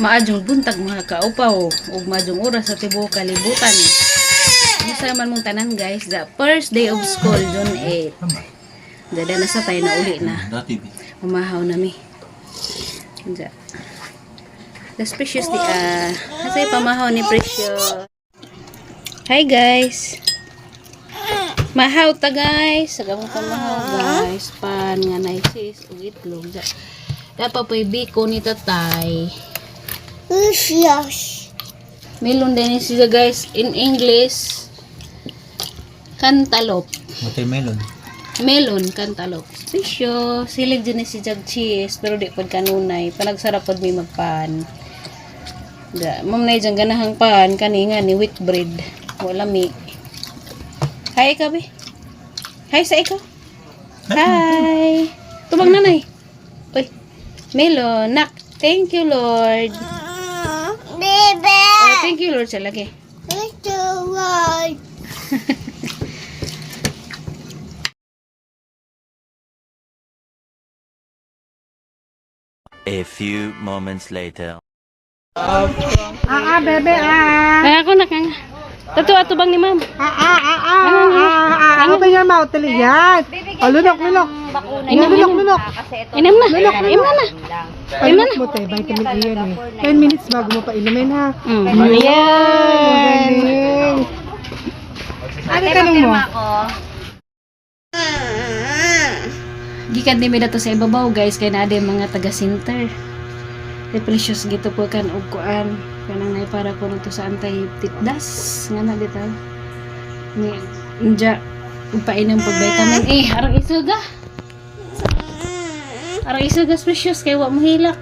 Maadjong buntag, mga kaupaw, ug maadjong oras sa tibuok kalibutan. Kumusta man mong tanan, guys? The first day of school, June 8. Dada na sa tayo na uli na. Dati. Umahaw na mi. Diya. Das Precious di ah. Kasi pamahaw ni Precious. Hi, guys. Mahaw ta, guys. Sa gamong pamahaw, guys. Pan nga na sis ug itlog. Diya. Dapat po'y biko ni tatay. Yes. Melon din siya, guys. In English, cantaloupe. Watermelon. Melon, cantaloupe. Presyo. Silig din ni si Jag cheese, pero di pod kanunay. Panagsarap pod mi magpan. Da, ma'am na dyan ganahang pan, kani nga ni wheat bread. Wala mi. Hi, ikaw, be. Hi sa ikaw. Hi. Tubang nanay. Uy. Melon, nak. Thank you, Lord. Baby. Oh, thank you, Lord, sa lagi. Little one. A few moments later. Ah, ah, bebe, ah. Ay, ako na kang. Tato, ato bang ni ma'am? Ah, ah, ah, ah, ah, ah. Open your mouth, dali. Yan. Oh, lunok, lunok. Inam, Lunok, inam. lunok. Inam na. Inam na na. Palunok mo, te. Vitamin E yan eh. 10 minutes bago mo painumin, ha? Ayan. Galing. Ano tanong mo? Gikan din mi dato sa ibabaw, guys, kay naa day mga taga center. Kay Precious gito po kan og kuan kanang nay para ko nito sa antay tipdas nga na dito. Ni nja painom pag vitamin A arang isuga. Arang isuga, Precious, kay wa mo hilak.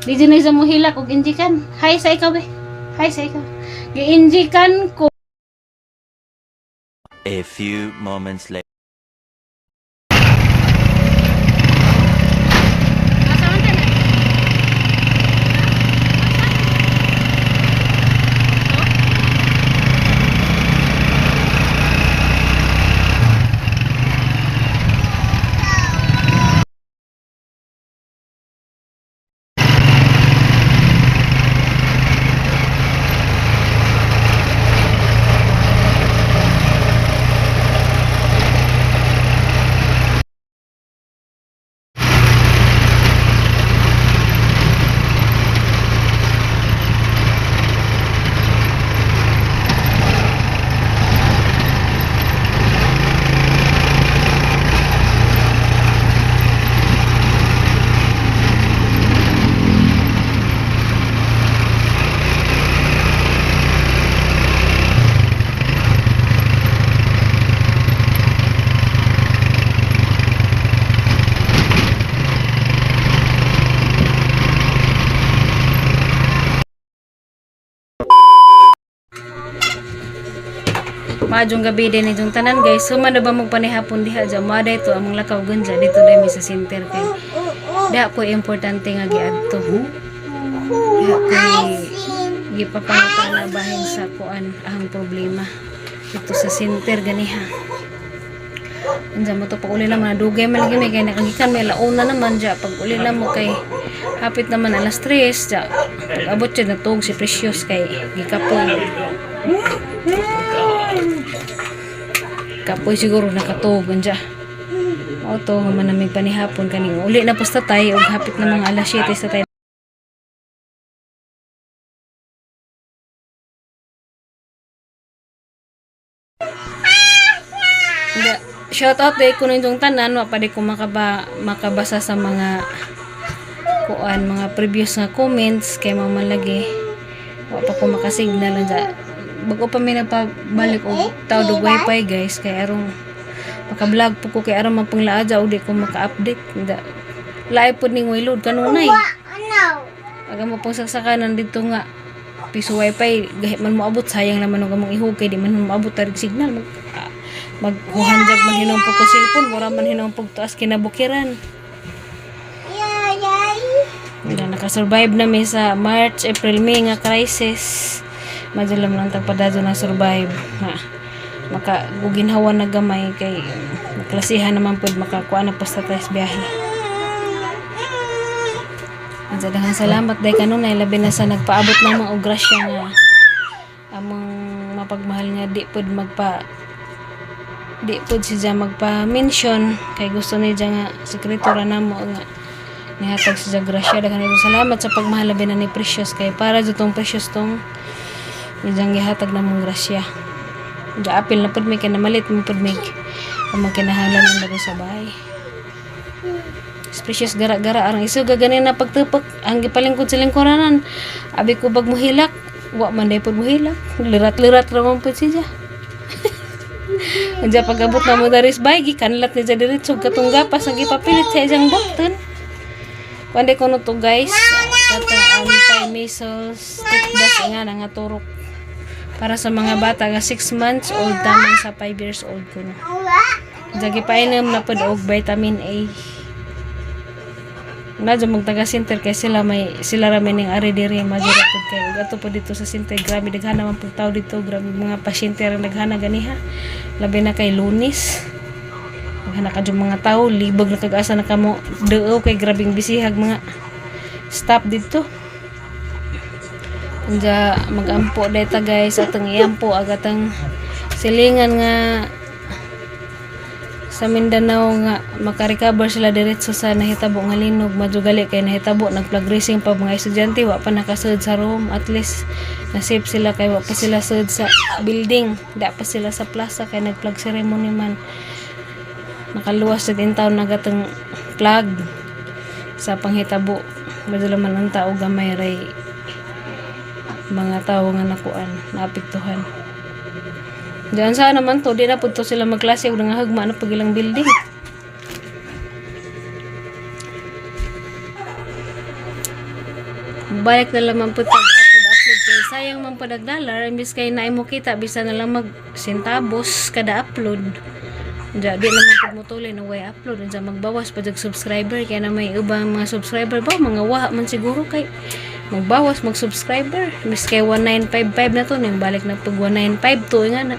Di dyan na isa mo hilak og injikan. Hi sa ikaw, be. Hi sa ikaw. Giinjikan ko. A few moments later. Maadjong gabi din itong tanan, guys. So man na ba magpanihapon diha dya? Maday to among lakaw gunja dito dai mi sa center kay diha ko importante nga giadto. Diha ko gipapangutana bahin sa kuan ang problema dito sa center ganiha. Andiyan mo to pag uli naman dugay man lagi may kay nakagikan may launa naman dya pag uli na mo kay hapit naman alas 3 dya. Pag abot siya natug si Precious kay gikapoy. Kapoy siguro nakatuog andya. Mao to human namig panihapon kaning uli na pasta tay og hapit na mga alas 7 sa tay. Nga, shout out day kuno inyong tanan, wa pa di ko makabasa sa mga kuan mga previous nga comments kay mama lagi wa pa ko makasignal andya. Bago pa mi nagpabalik og tawd og wifi, guys, kay arong maka-vlog po ko, kay aron mapanglaadya og di ko maka-update. Nda laay pod ning way load kanunay. No. Aga mo pong saksakanan dito nga piso wifi gahit man moabot, sayang naman og among ihog kay di man moabot tarig signal, mag magkuhanjag man hinuon po ko cellphone, mura man hinuon pug taas kinabukiran. Yeah, Nakasurvive na mi sa March, April, May nga crisis. Madyo lang lang tagpadadyo na survive. Ha. Maka guginhawa na gamay kay maklasihan naman pud makakuha na posta tayo sa biyahe. Ang daghang salamat dahil kanunay labi na sa nagpaabot ng mga og grasya nga among mapagmahal nga di pud siya magpa-mention kay gusto niya nga sekreto ra namo nga nihatag siya grasya. Daghan ito salamat sa pagmahal labi na ni Precious kay para jud tong Precious tong niyang gihatag namong grasya. Apil na pud mi kay namalit mo pud mi ang mga kinahanglan ang dako sa bahay. Precious gara-gara arang isuga ganin na pagtupak ang gipalingkod sa lingkuranan. Abi ko bag muhilak, wa man day pud muhilak. Lirat-lirat ra man pud siya. Andiya pag-abot na mo daris bay, gikanlat niya diretso katong gapas ang gipapilit sa isang button. Kundi ko to guys, katong anti-measles toothbrush nga na nga turok para sa mga bata nga 6 months old tamang sa 5 years old ko na. Diya gipainom na pod og vitamin A. Medyo magtaga center kay sila may sila ra may ning ari diri medyo ra pud kay ug ato po dito sa center, grabe daghan naman pud tao dito, grabe mga pasyente ra daghan na ganiha, labi na kay Lunes, daghan na kadyo mga tao, libog na kag asa na kamo duo kay grabing bisihag mga staff dito. Anja magampo data guys, atong iampo agatang silingan nga sa Mindanao nga makarecover sila diretso sa nahitabo nga linog. Madyo gali kay nahitabo nag-flag racing pa mga estudyante, wa pa nakasud sa room. At least na safe sila kay wa pa sila sud sa building, da pa sila sa plaza kay nag-flag ceremony man. Nakaluwas sa din taon nagatang flag sa panghitabo. Madyo man ang tao, gamay ray mga tao nga nakuan naapektuhan. Diyan sa naman to, di na pud to sila magklase og nangahugma na pag ilang building. Balik na lamang po pag upload upload kay sayang man po dollar imbis kay naay mo kita bisan na lang mag centavos kada upload. Diya, di naman pud motuloy na way upload. Diya magbawas pa jag subscriber kaya na may ubang mga subscriber ba mga waha man siguro kay magbawas mag subscriber imbis kay 1955 na to ning balik na pag 1952 nga na.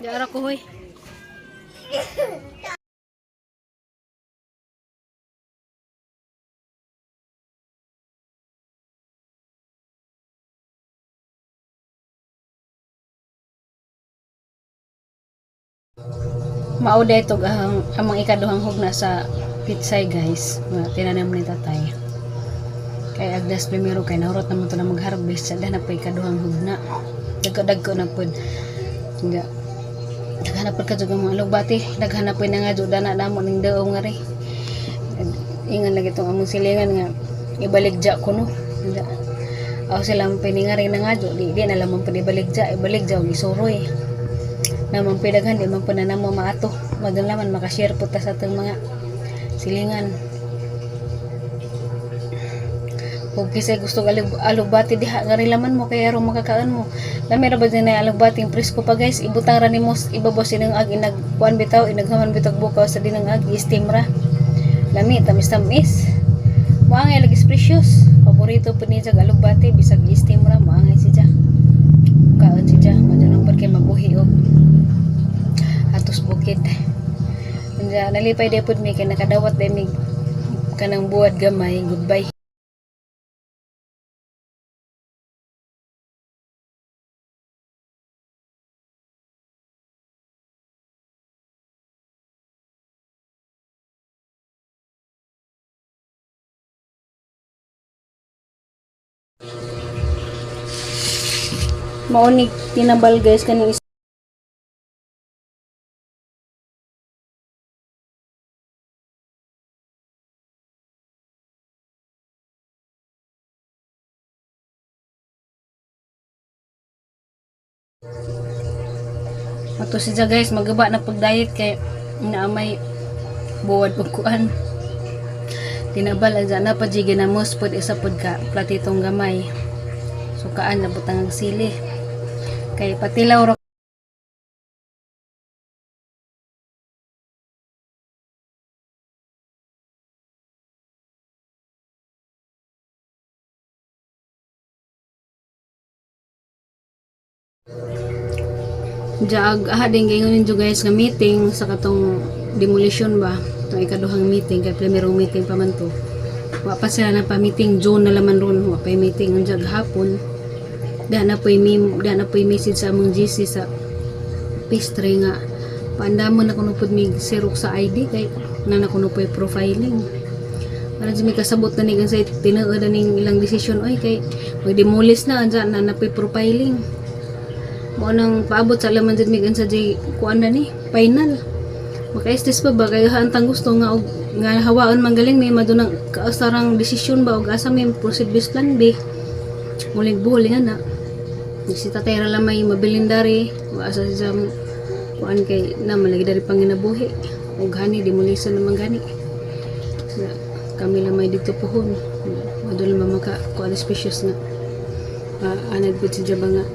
Diara ko hoy. Mao day to ang among ikaduhang hugna sa pitsay guys, nga tinanim ni tatay. Kay agdas primero kay nahurot naman to na mag-harvest sa na pa ikaduhang hugna. Dagko-dagko na pud. Nga daghan na pud ka jud ang mga alugbati, daghan na pud na nga jud na namo ning daong nga ri. Ingan lagi tong among silingan nga ibaligja ko no. Nga aw sila ang piningari na nga jud, di na lamang pud ibaligja, ibaligja og isuroy. Naman pidaghan di man po na namo maato. Maganlaman makashare po ta sa atong mga silingan. Kung kisay gusto alugbati diha nga laman mo kay aron makakaon mo. Lami ra ba din na alugbati presko pa guys, ibutang ra nimo ibabaw sinang ag inag kuan bitaw inaghaman bitaw bukaw sa dinang ag steam ra. Lami tamis-tamis. Moangay lagi precious. Paborito pud niya sa alugbati bisag steam ra moangay siya. Kaon siya, madunong pud kay mabuhi og atos bukid. Unya nalipay day pud mi kay nakadawat day mig kanang buwad gamay. Goodbye. Maunig tinabal guys kaning Ato siya guys, magaba na pag-diet kay naamay buwad og kuan. Tinabal ang na pa ginamos pod isa pod ka platitong gamay. Sukaan na butang ang sili. Kay patilaw ra Jaag aha din gayon ninyo guys nga meeting sa katong demolition ba, itong ikaduhang meeting kay primerong meeting pa man to. Wa pa sila na pa meeting June na laman ron, wa pa yung meeting unya hapon. Da na po'y message sa among GC sa pastry nga paandamon na kuno pud mig xerox sa ID kay na na kuno po'y profiling. Para sa may kasabot na ni sa tinuod na ning ilang desisyon oy kay magdemolis na anja na na po'y profiling. Mo nang paabot sa laman jud mig unsa jay kuan na ni final. Maka-stress pa ba kay haantang gusto nga og nga hawaon man galing may madunang kaasarang desisyon ba og asa may proceed bis plan B. Muling buhol nga na. Si tatay ra lang may mabilin dari, wa asa siya mo kuan kay na malagi dari panginabuhi. Og hani demolition naman gani. Na, kami lang may dito pohon. Madul man maka kuan spacious nga. Anad pud si Jaba nga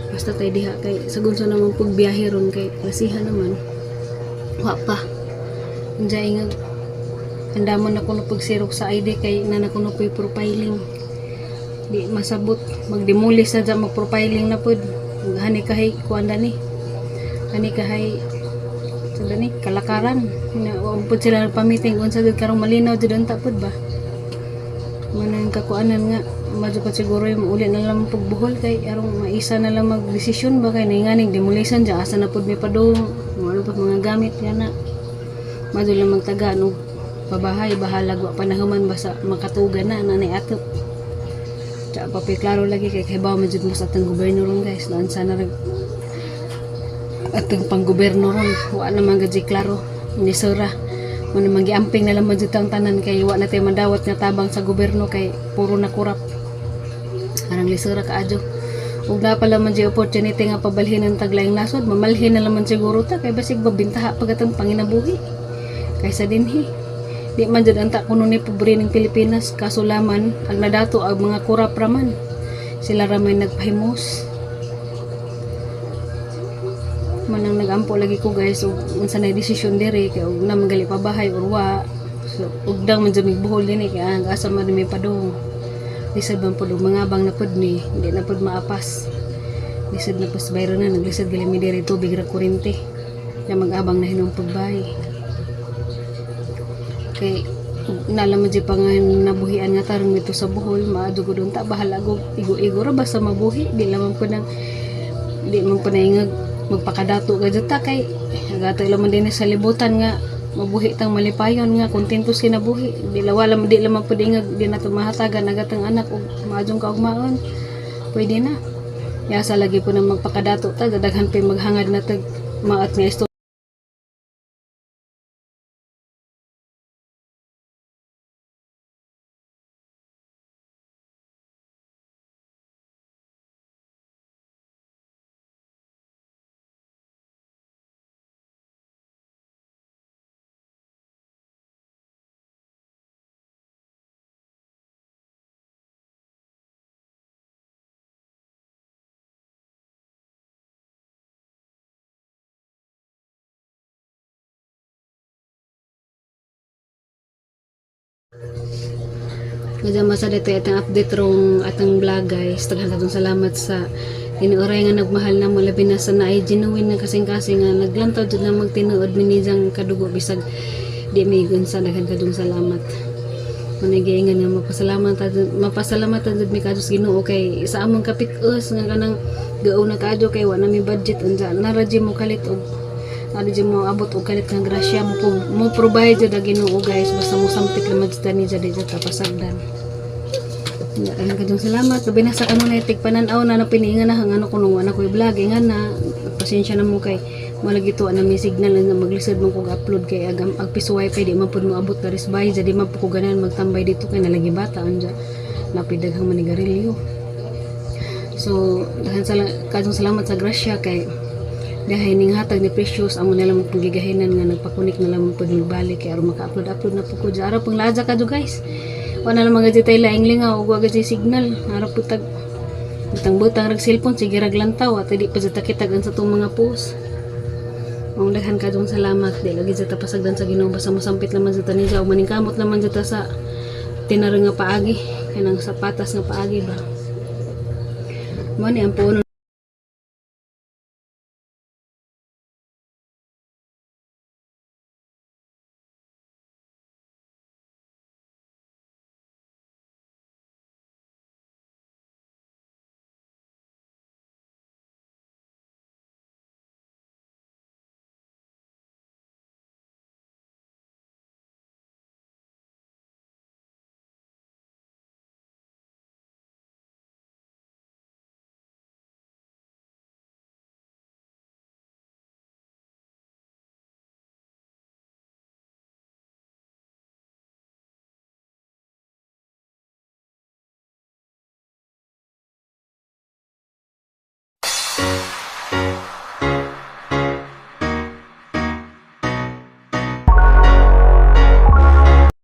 basta tayo diha kay sagun sa naman pagbiyahe ron kay klasihan naman wa pa unja ingag andamon na kuno pagsirok sa ID kay na na kuno po'y profiling di masabot magdemolis na dyan magprofiling na pod hani kahay kuan ni hani kahay sa dani kalakaran na wa pod sila nagpa-meeting unsa gud karong malinaw jud unta pod ba manang kakuanan nga madyo pa siguro yung uli na lang pagbuhol kay arong maisa na lang magdesisyon ba kay nainganing demolition dyan asa na pod may padung ano pa mga gamit yan na madyo lang magtaga no pabahay bahalag wa panahuman basta makatuga na nanay atop. Tsaka pa klaro lagi kay kay man jud mo sa atong gobyerno ron guys naan sana rag atong panggobyerno ron wa naman gud klaro ni sura mo naman giamping na lang man jud ang tanan kay wa na tayo mandawat nga tabang sa gobyerno kay puro na kurap arang lisura kaadyo ug na pala man jud opportunity nga pabalhin ang taglaing nasod mamalhin na laman siguro ta kay basig babintaha pag atong panginabuhi kaysa dinhi di man jud anta kuno ni pobre ning Pilipinas kaso laman ang nadato ang mga kurap raman sila ra may nagpahimos manang nagampo lagi ko guys ug unsa na desisyon diri kay ug na magali pa bahay or wa so ugdang man jud mig buhol dinhi kay ang asa man may padung lisod man pud og mangabang na pud ni hindi na pud maapas lisod na pud sa bayro na naglisod gali mi diri tubig ra kuryente na mag-abang na hinuong pagbahay kay nalaman di pa nga nabuhian nga tarong nito sa Bohol maadto gud unta bahala og igo-igo ra basta mabuhi di lamang po nang di man po naingag magpakadato ka jud ta kay agato lamang din sa libutan nga mabuhi tang malipayon nga kontento sa kinabuhi di la wala di lamang po ingag di nato mahatagan agatang anak og maadjong kaugmaon pwede na yasa lagi po nang magpakadato ta dadaghan pa maghangad na tag maat nga istorya. Medyo masa dito itang update rong atang vlog guys. Daghan katong salamat sa tinuoray nga nagmahal na mo labi na sa naay genuine nga kasing-kasing nga naglantaw jud nga magtinuod minijang kadugo bisag di may gunsa daghan kadung salamat. Manay giingan nga mapasalamat ta jud mi kadto sa Ginoo kay sa among kapik-us nga kanang gauna kaadyo kay wa na mi budget unsa nara jud mo kalit og ano jud mo abot og kalit nga grasya mo, mo provide jud ang Ginoo guys basta mo sampit lang jud ni jud ta pasagdan. Ya, kayong kadong salamat. Labi na sa kanunay tigpananaw na napiniingan na hangano kuno wala ko'y vlog ingan na pasensya na mo kay malagi to na may signal na maglisod man kog upload kay agam agpis wifi di man pud moabot ka risbay di man pud ko ganahan magtambay dito kay nalagi bata anja napidaghang manigarilyo. So daghan sala kadong salamat sa grasya kay dahil ning hatag ni Precious amo na lang panggigahinan nga nagpakunik na lang pud magbalik kay aron maka-upload upload na pud ko dyan. Araw pang laja ka do, guys. Wala lang mga ditay laing lingaw ug wa gyud signal. Araw pud tag butang-butang rag cellphone, sige rag lantaw at di pa jud ta kitag sa tong mga post. Ang daghan kadong salamat, di lagi jud ta pasagdan sa Ginoo basta mosampit naman jud ta niya ug maningkamot naman jud ta sa tinaro nga paagi, kanang sa patas nga paagi ba. Mo ni ang puno.